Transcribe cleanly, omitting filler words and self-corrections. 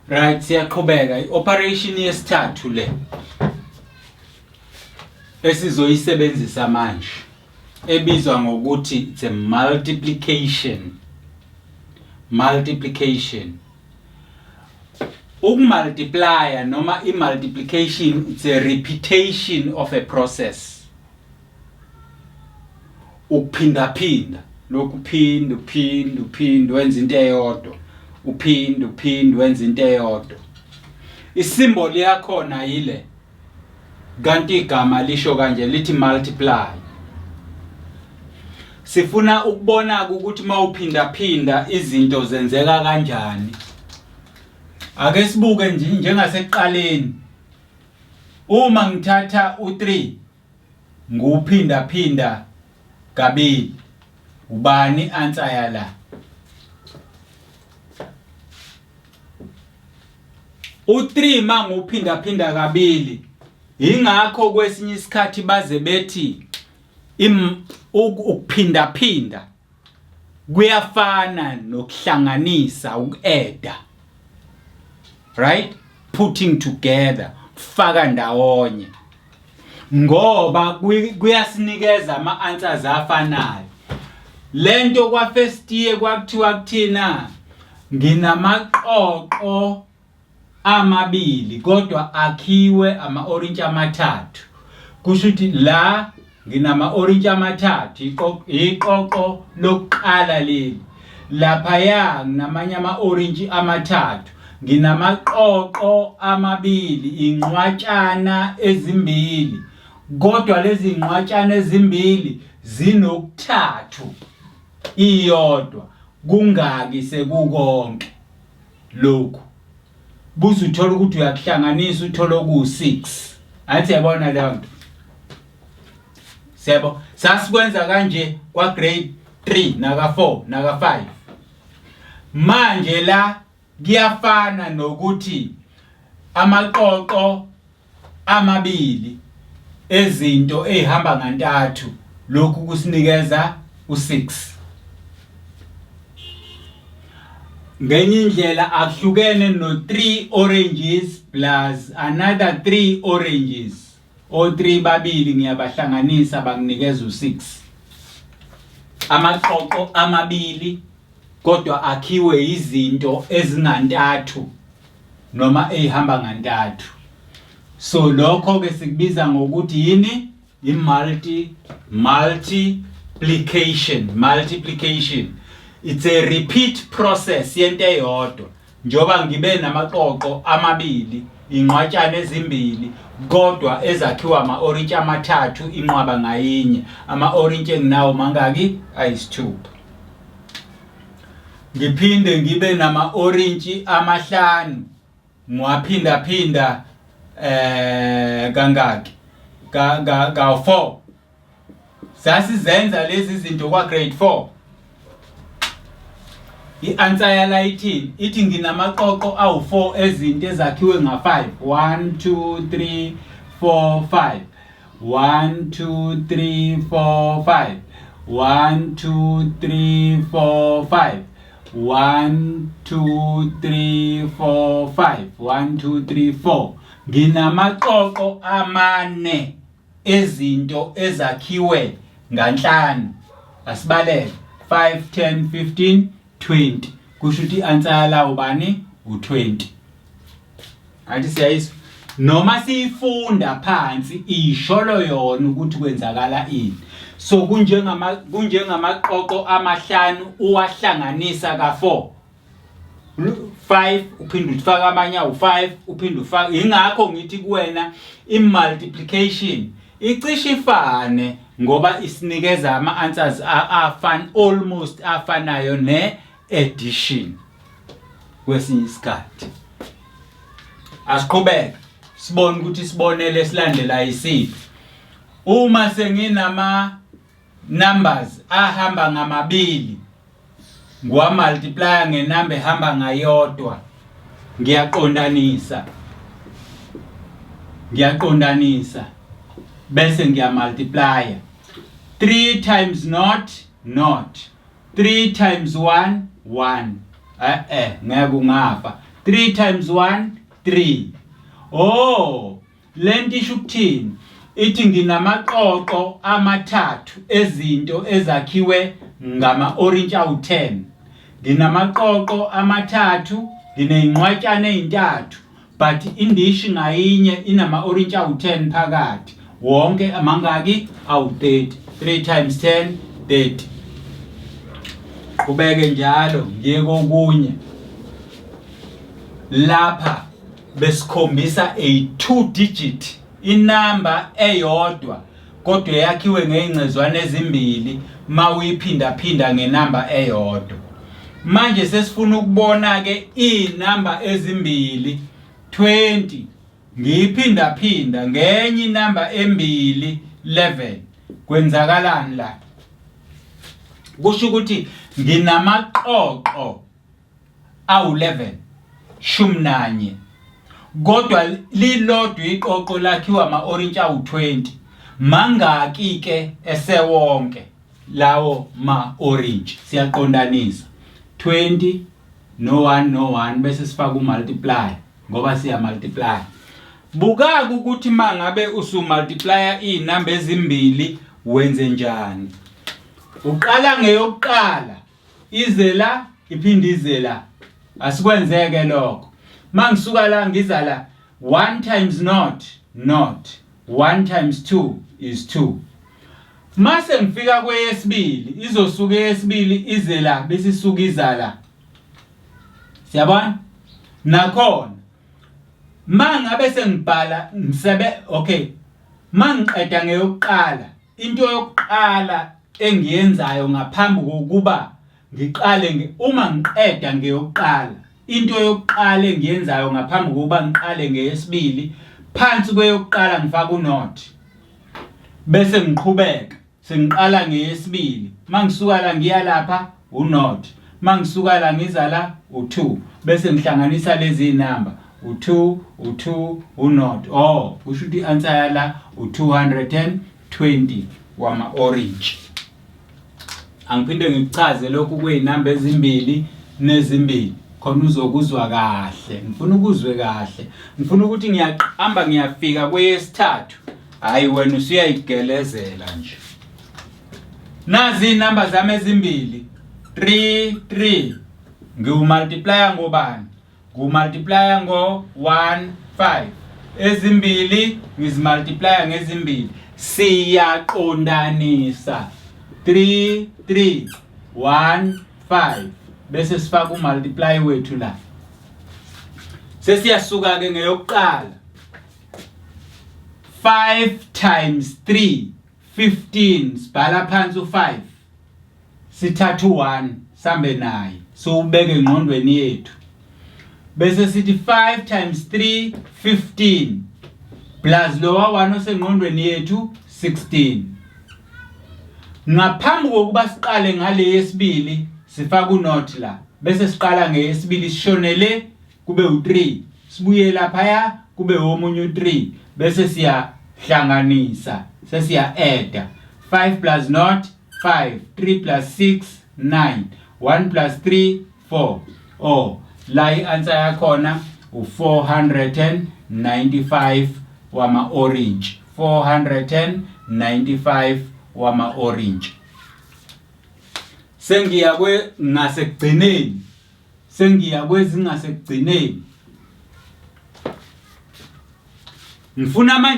Right, siyaqhubeka i-operation yesithathu le esizoyisebenzisa manje ebizwa ngokuthi it's a multiplication. Multiplication, ukumultiplya noma i-multiplication, it's a repetition of a process, ukuphindaphinda lokhu, uphinde uphinde uphinde wenza into eyodwa, uphinde uphinde wenza into eyodwa. Isimboli yakhona yile, kanti igama lisho kanje, lithi multiply. Sifuna ukubona ukuthi mawuphindaphinda izinto zenzeka kanjani. Ake sibuke nje njengasekuqaleni, uma ngithatha u3 nguphinda phinda kabili, ubani answer yala? U3 manguphinda phinda kabili. Ingakho kwesinye isikhathi baze bethi ukuphindaphinda kuyafana nokuhlanganisa, uku-adda, right, putting together, faka ndawonye, ngoba kuyasinikeza ama-answers afanayo. Lento kwa first year kwakuthiwa kuthina nginamaqoqo amabili kodwa akhiwe ama-orintshi amathathu. Kusho ukuthi la nginama-orintshi amathathu, iqoqo lokuqala leli, laphaya nginamanye ama-orintshi amathathu, nginamaqoqo amabili, inqwatshana ezimbili, kodwa lezi nqwatshana ezimbili zinokuthathu iyodwa. Kungaki sekukonke lokhu? Buze uthola ukuthi uyakuhlanganisa, uthola oku-6. Athi yabona leyo nto, siyabo, sasikwenza kanje kwa grade 3 naka 4 naka 5. Manje la kuyafana nokuthi amaqoqo amabili ezinto ezihamba ngantathu, lokhu kusinikeza u6. Ngenye indlela akuhlukene no-3 oranges plus another 3 oranges, o-3 babili ngiyabahlanganisa banginikeza u-6. Amaqoqo amabili kodwa akhiwe izinto ezingantathu noma ezihamba ngantathu. So lokho ke sikubiza ngokuthi yini? I-multi multiplication. Multiplication, it's a repeat process yento eyodwa. Njoba ngibe namaqoqo amabili, inqwatshana ezimbili kodwa ezakhiwa ama-orintshi amathathu inqwaba ngayinye, ama-orintshi enginawo mangaki? Ayisithupha. Ngiphinde ngibe nama-orintshi amahlanu, ngiwaphindaphinda kangaki? Ka ka ka 4. Sasizenza lezi zinto kwa grade 4. I-answer yala ithini? Ithi nginamaqoqo awu-4 ezinto ezakhiwe nga-5. 1 2 3 4 5, 1 2 3 4 5, 1 2 3 4 5, 1 2 3 4 5, 1 2 3 4. Nginamaqoqo amane ezinto ezakhiwe nganhlanu. Asibalele: 5, 10, 15, 20. Kusho ukuthi i-answer yala ubani? U20. Athi siyayizwa noma siyifunda phansi, isholo yona ukuthi kwenzakala ini. So kunjengamaqoqo amahlanu uwahlanganisa ka-4, 5, uphinde ufake amanye awu-5, uphinde ufake. Ingakho ngithi kuwena i-multiplication icishe ifane ngoba isinikeza ama-answers afan almost afanayo ne-addition kwesinye isikhathi. Asiqhubeke sibone ukuthi isibonelo esilandelayo isiphi. Uma senginama numbers ahamba ngamabili, ngiwamultiplya ngenamba ehamba ngayodwa, ngiyaqondanisa, ngiyaqondanisa bese ngiyamultiplya. 3 times not not, 3 times 1, 1. Eh, ngeke ungafa. 3 times 1 3. Oh, lento isho ukuthini? Ithi nginamaqoqo amathathu ezinto ezakhiwe ngama-orintshi awu-10. Nginamaqoqo amathathu, nginey'nqwatshana ey'ntathu, but indishi ngayinye inama-orintshi awu-10 phakathi. Wonke amangaki? Awu-30. 3 times 10, 30. Qhubeke njalo ngiye kokunye. Lapha besikhombisa a two digit inamba eyodwa kodwa yakhiwe ngey'ngcezwana ezimbili mawuyiphindaphinda ngenamba eyodwa. Manje sesifuna ukubona-ke iy'namba ezimbili 20 ngiyiphindaphinda ngenye inamba embili 11. Kwenzakalani la? Kusho ukuthi nginamaqoqo awu-11, 11, kodwa lilodwa iqoqo lakhiwa ama-orintshi awu-20. Mangaki-ke esewonke lawo ma-orintshi? Siyaqondanisa 20 no-1 no-1 bese sifaka u-multiply ngoba siya-multiply. Buka-ke ukuthi uma ngabe usumultiplya iy'namba ezimbili wenze njani. Uqala ngeyokuqala ize la iphinde ize la. Asikwenzeke lokho. Mangisuka la ngiza la 1 times not not 1 times 2 is 2. Mase ngifika kweyesibili izosuka eyesibili ize la bese isuka iza la. Siyabona? Nakhona mangabe sengibhala ngisebe okay mangiqeda ngeyokuqala into yokuqala engiyenzayo ngaphambi kokuba ngiqale uma ngiqeda ngeyokuqala into yokuqala engiyenzayo ngaphambi kokuba ngiqale ngeyesibili phansi kweyokuqala ngifaka unot bese ngiqhubeka sengiqala ngeyesibili mangisuka la ngiya lapha unot mangisuka la ngiza la u2 bese ngihlanganisa lezi number u2 u2 unot. Oh, kusho ukuthi i-answer yala u220 wama orange. Angiphinde ngikuchaze lokhu kwey'namba ezimbili nezimbili khona uzokuzwa kahle. Ngifuna ukuzwe kahle, ngifuna ukuthi ngiyaqamba ngiyafika kweyesithathu, hhayi wena usuyayigelezela nje. Nazi iy'namba zami ezimbili 3 3 ngiwumultiplya ngobani? Ngiwumultiplya ngo-1 5. Ezimbili ngizimultiplya ngezimbili, siyaqondanisa 3 3 1 5 bese sifaka umultiply wethu la. Sesiyasuka ke ngeyokuqala 5 times 3 15, sibhala phansi u5, sithatha u1 sambe naye siwubeke engqondweni yethu, bese sithi 5 times 3 15 plus lowa 1 osengqondweni yethu 16. Ngaphambi kokuba siqale ngale yesibili sifaka unot la, bese siqala ngeyesibili, sishonele kube u3, sibuye laphaya kube omunye u3, bese siyahlanganisa, sesiya add 5 plus not 5, 3 plus 6 9, 1 plus 3 4. Oh, la i-answer yakhona u495 wama orange, 495 wama orange. Sengiya kwe ngasekugcineni, sengiya kwezingasekugcineni, ngifuna manje.